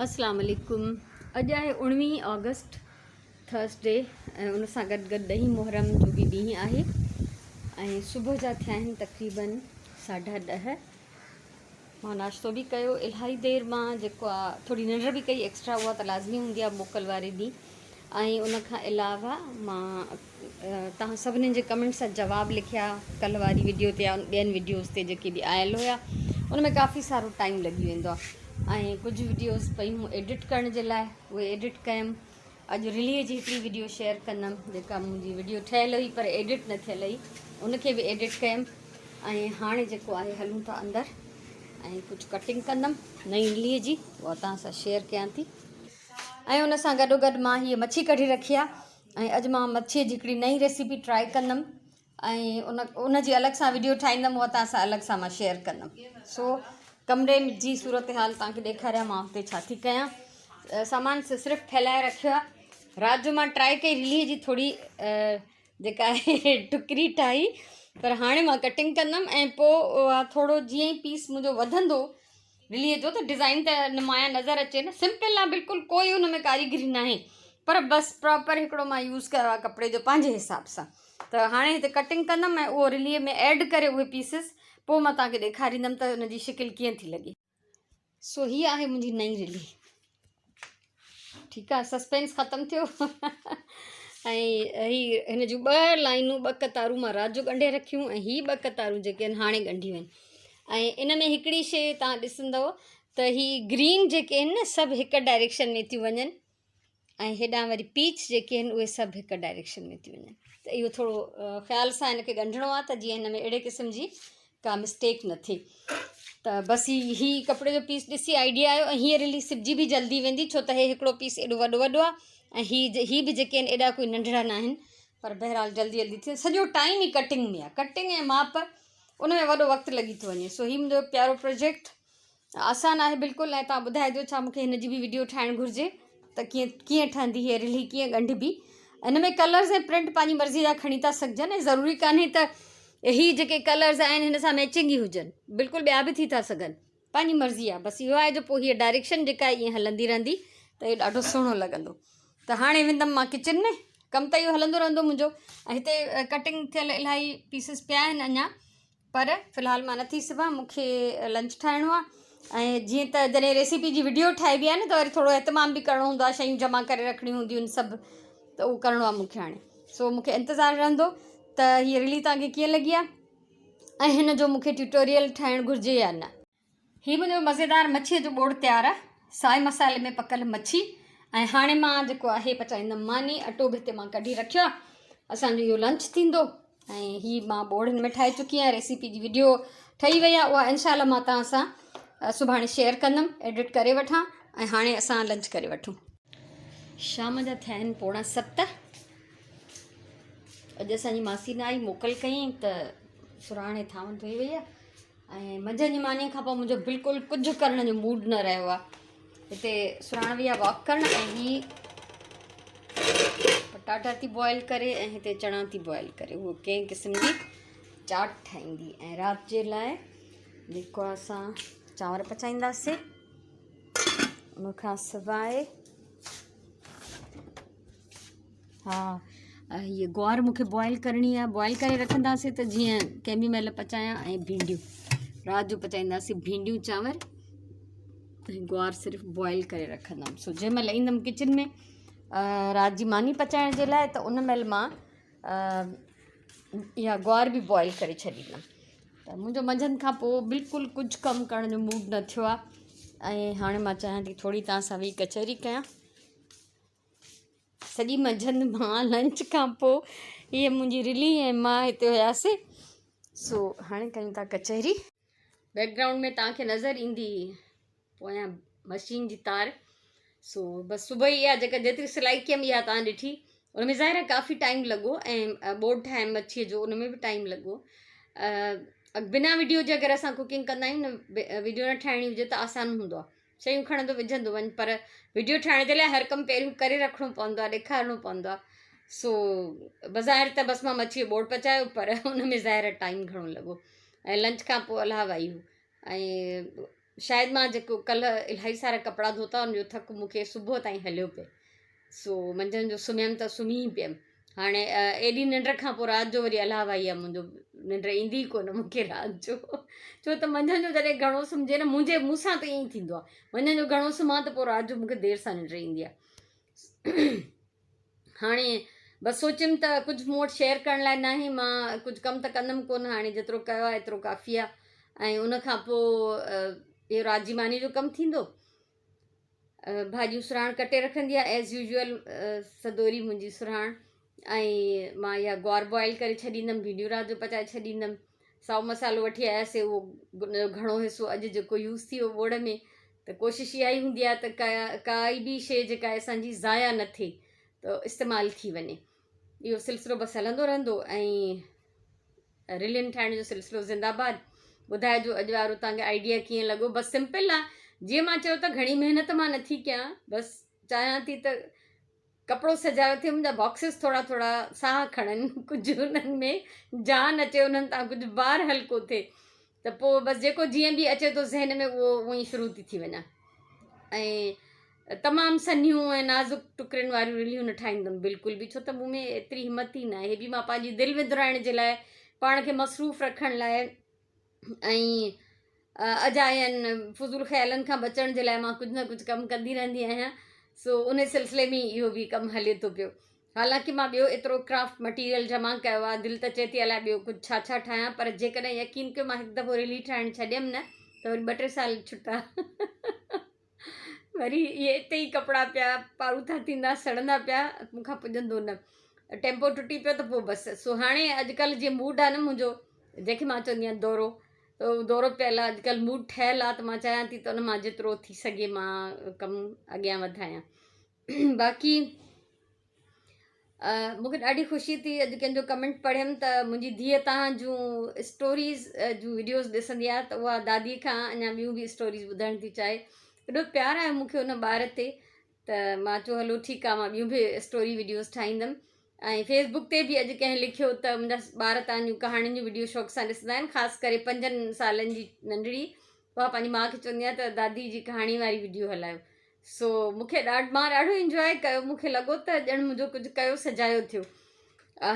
اسلام عليڪم اڄ آهي اڻويهين آگسٽ ٿرسڊي ۽ ان سان گڏ گڏ ڏهين محرم جو به ڏينهن آهي ۽ صبح جا ٿيا آهن تقريبن ساڍا ڏهه مان ناشتو به ڪيو الاهي دير مان جيڪو آ ٿوري ننڊ به ڪئي ايڪسٽرا اها ته لازمي هوندي آ موڪل واري ڏينهن ۽ ان کان علاوه مان توهان سڀني جي ڪمينٽس جا جواب لکيا ڪلهه واري وڊيو تي يا ٻين وڊيوز تي جيڪي به آيل هيا ان ۾ ڪافي سارو ٽائيم لڳي ويندو آهي ۽ ڪجهه وڊيوز پيون ايڊٽ ڪرڻ جي لاء اهي ايڊٽ ڪيم اڄ رلي جي هڪڙي وڊيو شيئر ڪندم جيڪا منهنجي وڊيو ٺهيل هئي پر ايڊٽ نه ٿيل هئي ان کي به ايڊٽ ڪيم ۽ هاڻي جيڪو آهي هلون ٿا اندر ۽ ڪجهه ڪٽنگ ڪندم نئين رلي جي اها توهان سان شيئر ڪيان ٿي ۽ ان سان گڏو گڏ مان هيء مڇي ڪڍي رکي آهي ۽ اڄ مان مڇيء جي هڪڙي نئين ريسيپي ٽرائي ڪندم ۽ ان ان جي الڳ سان وڊيو ٺاهيندم اها توهان سان الڳ سان مان شيئر ڪندم سو ڪمري جي صورت حال توهان کي ڏيکاريان مان هتي ڇا ٿي ڪيان سامان صرف ڦهلائي رکيو آهي رات جو مان ٽرائي ڪئي رلي جي ٿوري جيڪا آهي ٽڪري ٺاهي پر هاڻي مان ڪٽنگ ڪندم ۽ پوء اها ٿورو جيئن ئي پيس منهنجو وڌندو رليء جو ته ڊزائين ته نمايان نظر اچي نه سمپل آ بلڪل ڪوئي ان ۾ ڪاريگري ناهي پر بس پراپر هڪڙو مان يوز ڪيو آ ڪپڙي جو پنهنجي حساب سان ته هاڻي هتي ڪٽنگ ڪندم ۽ اهو رليء ۾ ايڊ ڪري اهي پيسز پوء مان توهان کي ڏيکاريندم ته ان جي شڪل ڪيئن ٿي لڳي. سو هي آهي منهنجي نئين رلي. ٺيڪ آ سسپينس ختم ٿيو ۽ هي هن جون ٻه لائنون ٻه قطارون مان رات جو ڳنڍي رکيون ۽ هي ٻه قطارون جيڪي آهن هاڻي ڳنڍيون آهن ۽ ان ۾ هڪڙي شي تان ڏسندو ته هي گرين جيڪي آهن نه سڀ هڪ ڊائريڪشن ۾ ٿيون وڃن ۽ هيڏانهن وري پيچ جيڪي آهن اهي سڀ هڪ ڊائريڪشن ۾ ٿيون وڃن ته اهو ٿورو خيال سان هن کي ڳنڍڻو آهي ته جيئن هن ۾ اهڙي قسم جي ڪا مسٽيڪ نه ٿئي ته بس هي هي ڪپڙي جو پيس ڏسي آئيڊيا آيو ۽ هيء رلي سبجي به جلدي ويندي ڇو ته هي هڪڙو پيس ايڏو وڏو وڏو آهي ۽ هي هي به جيڪي آهن ايڏا ڪوئي ننڍڙا نه آهن پر بهرحال جلدي جلدي ٿي سڄو ٽائيم ئي ڪٽنگ ۾ آهي ڪٽنگ ۽ ماپ ان ۾ وڏو وقت لڳي ٿو وڃي سو هي منهنجو پيارو پروجيڪٽ آسان آهي بلڪل ۽ توهان ٻڌائجو ڇا مونکي هن جي به وڊيو ٺاهڻ گهرجي ته ڪيئن ڪيئن ٺهندي هيء رلي ڪيئن ڳنڍبي ان ۾ ڪلرز ۽ پرنٽ پنهنجي مرضي جا کڻي ٿا سگهجن ۽ ضروري ڪانهي ته هي جيڪي ڪلرز آهن هن سان ميچنگ ئي هجن بلڪل ٻيا به ٿي ٿا سگهن پنهنجي مرضي آهي بس اهو آهي جو پوء هيء ڊائريڪشن جيڪا ائين هلندي رهندي ته اهو ڏاڍو سهڻو لڳندو ته هاڻي ويندم مان ڪچن ۾ ڪم ته اهو هلندو رهندو منهنجو ۽ هتي ڪٽنگ ٿيل الاهي پيسز پيا آهن اڃا پر في الحال مان نٿي سبان مون کي لنچ ٺاهڻو آهي ۽ جيئن ته جڏهن ريسيپي جي وڊيو ٺاهبي آهي نه ته وري ٿورو اهتمام به ڪرڻو هوندو آهي شيون جمع ڪري رکڻيون هونديون آهن سڀ ته اهو ڪرڻو آهي مون کي هاڻي سو مون کي انتظار رهندو ته هيء رلي توهان کي ڪيئن لڳي آهي ۽ هن جو مون کي ٽيوٽوريل ٺاهڻ گهرجي يا نه. هي منهنجو مزيدار مڇيء جو ٻوڙ تيار آ، سائي مصالحي ۾ پڪل مڇي ۽ هاڻي مان جيڪو آهي پچائيندم ماني، اٽو به هتي مان ڪڍي رکيو آ، اسان جو اهو لنچ ٿيندو ۽ هي مان ٻوڙ هن ۾ ٺاهي چڪي آهيان، ريسيپي جي وڊيو ٺهي وئي آ اها انشاء الله مان توهان سان سڀاڻي شيئر ڪندم، ايڊٽ ڪري وٺان ۽ هاڻي اسان لنچ ڪري وٺون. شام جا ٿيا آهن پوڻا ست، اڄ اسان جي ماسي نه آئي موڪل ڪيائين ته سرهاڻي ٿانو ڌوئي وئي آ. ۽ منجهند جي مانيء کان پوء منهنجو بلڪل ڪجهه ڪرڻ جو موڊ نه رهيو آهي هتي سراڻ وئي آهي واڪ ڪرڻ ۽ هي پٽاٽا ٿي بوائل ڪري ۽ هتي چڻا ٿي بوائل ڪري هو ڪنهن قسم جي چاٽ ٺاهيندي ۽ رات جي لاء جيڪو اسان چانور پچائينداسين ان کان سواء ها هيء گوار مون کي بوائل ڪرڻي آهي بوائل ڪري رکنداسين ته جيئن ڪنهن به مهل پچايان ۽ ڀينڊيون رات جو پچائينداسين ڀينڊيون چانور ۽ گوار صرف بوائل ڪري رکندم سو جنهن مهل ايندم ڪچن ۾ رات جي ماني پچائڻ جي لاء ته ان مهل مان اها گوار به بوائل ڪري ڇڏيندم ته منهنجو منجهند کان پوء بلڪل ڪجهه ڪم ڪرڻ جو موڊ نه ٿيو آهي ۽ هاڻي مان چاهيان ٿي ٿوري توهان سان ويهي ڪچهري ڪيان سڄي منجهند مان لنچ کان پوء هيء منهنجي رلي ۽ مان هتي هياسي سو هاڻي ڪيون ٿا ڪچهري. بيڪ گرائونڊ ۾ توهان کي نظر ايندي پويان مشين جي تار سو بس صبح ئي اها جيڪا جيتري سلائي ڪيم اها توهان ڏٺي ان ۾ ظاهر آهي ڪافي ٽائيم لڳو ۽ بورڊ ٺاهيم مڇيء جو ان ۾ به ٽائيم لڳو بنا وڊيو جي اگر اسان ڪوڪنگ ڪندا آهيون نه وڊيو نه ٺاهڻي هجي ته آسان هوندو آهي شيون کڻندو وجهندو وڃ پر وڊيو ٺاهڻ جي لاء هر ڪم پهريون ڪري رکڻو پوندو آهي ڏيکارڻو پوندو آهي سو بظاهر ته بس مان مڇي جو ٻوڙ پچايو پر ان ۾ ظاهر ٽائيم گهڻو لڳو ۽ لنچ کان پوء الله وائي هو ۽ شايد مان جيڪو ڪلهه الاهي سارا ڪپڙا ڌوتا ان جو ٿڪ مون کي صبح تائين هليو پئي سو منجهند جو سمهيم ته سمهي ئي پيم هاڻي ايڏي ننڊ کان پوء رات جو وري الله وائي آ منهنجو ننڊ ايندي ئي ڪونه مون کي رات جو ڇو ته منجهند جو جڏهن گهڻو سمهجي نه منهنجي مون سان ته ائين ئي ٿيندو آ منجهند جو گهڻو سمهان ته پوء رات جو مون کي دير سان ننڊ ايندي آ هاڻي بس سوچيم ته ڪجهه مون وٽ شيئر ڪرڻ لاء ناهي مان ڪجهه ڪم ته ڪندم ڪونه هاڻي جيترو ڪيو آهي ايترو ڪافي آهي ۽ ان کان پوء اهو رات جي ماني جو ڪم ٿيندو ڀاڄيون سرهاڻ ڪٽي رکندي آهي ايز يوزول سدوري منهنجي سرهاڻ ۽ مان اها گوار بوائل ڪري ڇڏيندم ڀينڊيون رات جو پچائي ڇڏيندم سائو مصالحو وٺي آياسي اهو گهڻو حصو اڄ جيڪو يوز ٿي ويو ٻوڙ ۾ ته ڪوشش اها ئي هوندي آهي ته ڪا ڪائي به شيء جيڪا اسان جي ضايع نه ٿئي ته استعمال ٿي وڃي اهو سلسلو بس هلندو رهندو ۽ رلين ٺاهڻ جو سلسلو زنده باد ٻڌائجو اڄ وارو توهان کي آئيڊيا ڪيئن لڳو بس سمپل آهي جيئن مان چيو ته گهڻي محنت مان نٿي ڪيان بس چاهيان ٿي ته ڪپڙو سجايو ٿئي منهنجا باڪسز ٿورا ٿورا ساهه کڻن ڪجهه انهن ۾ جان اچي انهن تان ڪجهه بار هلڪو ٿئي ته پوء بس جيڪو جيئن به اچي ٿو ذهن ۾ اهو اونئي شروع ٿي ٿي وڃان ۽ تمام سنهيون ۽ نازڪ ٽڪرين واريون رليون نه ٺاهيندم بلڪل به ڇو ته مون ۾ ايتري همت ئي ناهي هي به مان پنهنجي دل وندرائڻ جي لاء پاڻ کي مصروف رکڻ لاء ۽ اجاين فضول خيالن کان بچڻ جي لاء مان ڪجهه نه ڪجهه ڪم ڪندي رهندي آهيان سو ان سلسلي ۾ اهو به ڪم هلي ٿو پيو حالانڪه مان ٻيو ايترو ڪرافٽ مٽيريل جمع ڪيو آهي دل ته چئي ٿي الائي ٻيو ڪجهه ڇا ڇا ٺاهيان پر جيڪڏهن يقين ڪيو مان هڪ دفعو رلي ٺاهڻ ڇڏيم نه ته وري ٻه ٽي سال ڇٽا وري اهي اتي ئي ڪپڙا پيا پاروٿا ٿيندا سڙندا پيا مون کان پڄندو نه ٽيمپو ٽٽي پيو ته پوء بس سو هاڻي اڄڪلهه جيئن موڊ آهي نه منهنجو جنهن کي مان چوندي آهيان دورو ته اهو دورو پيل آهي اڄڪلهه موڊ ٺهيل آهي ته مان چاهيان ٿي ته ان مان جيترو ٿي سگهي مان ڪم اڳيان وڌايان باقي مون کي ڏاڍي خوشي ٿي اڄ ڪنهن جو ڪمينٽ پڙهيم ته منهنجي ڌيء تهان جون اسٽوريز جون وڊيوز ڏسندي آهي ته اها دادي کان اڃا ٻيون به اسٽوريز ٻڌڻ ٿي چاهي ايڏو پيار آهي مون کي ان ٻار تي ته مان چيو هلو ٺيڪ آهي مان ٻيون به اسٽوري وڊيوز ٺاهيندم ۽ فيس بڪ تي به اڄ ڪنهن لکيو ته منهنجا ٻار تهان جون ڪهاڻين جون وڊيو شوق سان ڏسندا آهن خاص ڪري پنجن سالن جي ننڍڙي اها پنهنجي ماء کي چوندي آهي ته دادي جي ڪهاڻي واري وڊيو هلايو سو مون کي ڏاڍ مان ڏاڍو انجواء ڪيو مون کي لڳو ته ڄڻ منهنجو ڪجهه ڪيو سجايو ٿيو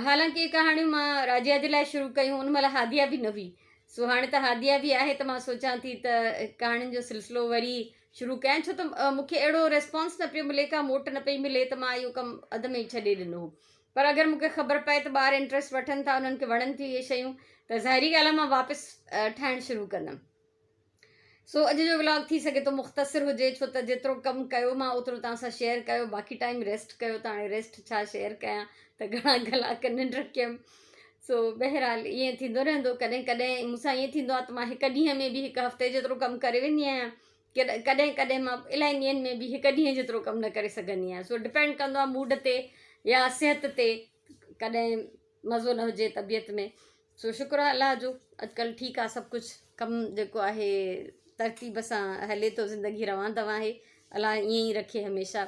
حالانڪه اهي ڪهاڻيون مان راجيا جي لاء شروع ڪيون ان مهل هاديا به نه هئي سو هاڻي ته هاديا به آهي ته مان سوچان ٿي ته ڪهاڻين جو سلسلو وري شروع ڪيان ڇو ته مون کي اهڙو ريسپانس نه پيو ملي ڪا موٽ نه پئي ملي ته مان اهو ڪم اڌ ۾ ئي ڇڏي ڏنو هو پر اگر مون کي خبر پئي ته ٻار انٽرسٽ وٺن ٿا انهن کي وڻن ٿيون اهي شيون ته ظاهري ڳالهه آهي مان واپس ٺاهڻ شروع ڪندم سو اڄ جو ولاگ ٿي سگهي ٿو مختصر هجي ڇو ته جيترو ڪم ڪيو مان اوترو توهان سان شيئر ڪيو باقي ٽائيم ريسٽ ڪيو ته هاڻي ريسٽ ڇا شيئر ڪيان ته گهڻا ڪلاڪ ننڊ ڪيم سو بهرحال ائين ٿيندو رهندو ڪڏهن ڪڏهن مون سان ائين ٿيندو آهي ته مان هڪ ڏينهن ۾ به هڪ هفتي جيترو ڪم ڪري ويندي آهيان ڪڏهن ڪڏهن مان الاهي ڏينهن ۾ به هڪ ڏينهن جيترو ڪم نه ڪري سگهندي آهيان سو ڊپينڊ ڪندو آهي موڊ تي يا صحت تي ڪڏهن مزو نه هجي طبيعت ۾ سو شڪر آهي الله جو اڄڪلهه ٺيڪ آهي سڀ ڪجهه ڪم جيڪو آهي ترتيب سان هلي ٿو زندگي روان دوان آهي الله ائين ئي رکي هميشه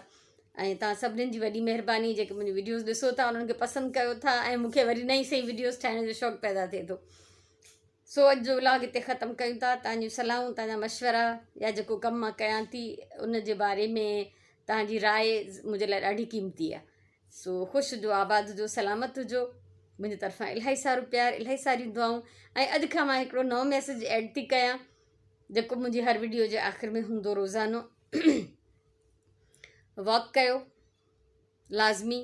۽ توهان سڀنين جي وڏي مهرباني جيڪي منهنجون وڊيوز ڏسو ٿا انهن کي پسند ڪيو ٿا ۽ مون کي وري نئين سئي وڊيوز ٺاهڻ جو شوق پيدا ٿئي ٿو سو اڄ جو ولاگ هتي ختم ڪيون ٿا توهان جون صلاحون توهان جا مشورا يا جيڪو ڪم مان ڪيان ٿي ان جي باري ۾ توهان جي راء منهنجي لاء ڏاڍي قيمتي آهي سو خوش هجو آباد هجو سلامت هجو منهنجي طرفان الاهي سارو پيار الاهي ساريون دعائون ۽ اڄ کان مان هڪڙو نئون ميسج ايڊ ٿي ڪيان جيڪو منهنجي هر وڊيو جي آخر ۾ هوندو روزانو واڪ ڪيو لازمي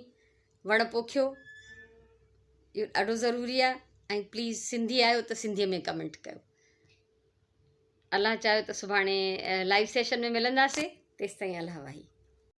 وڻ پوکيو اهو ڏاڍو ضروري آهي ۽ پليز سنڌي آهيو ته سنڌيء ۾ ڪمينٽ ڪيو الله چاهيو ته سڀاڻي لائيو سيشن ۾ ملنداسين تيستائين الله واهي.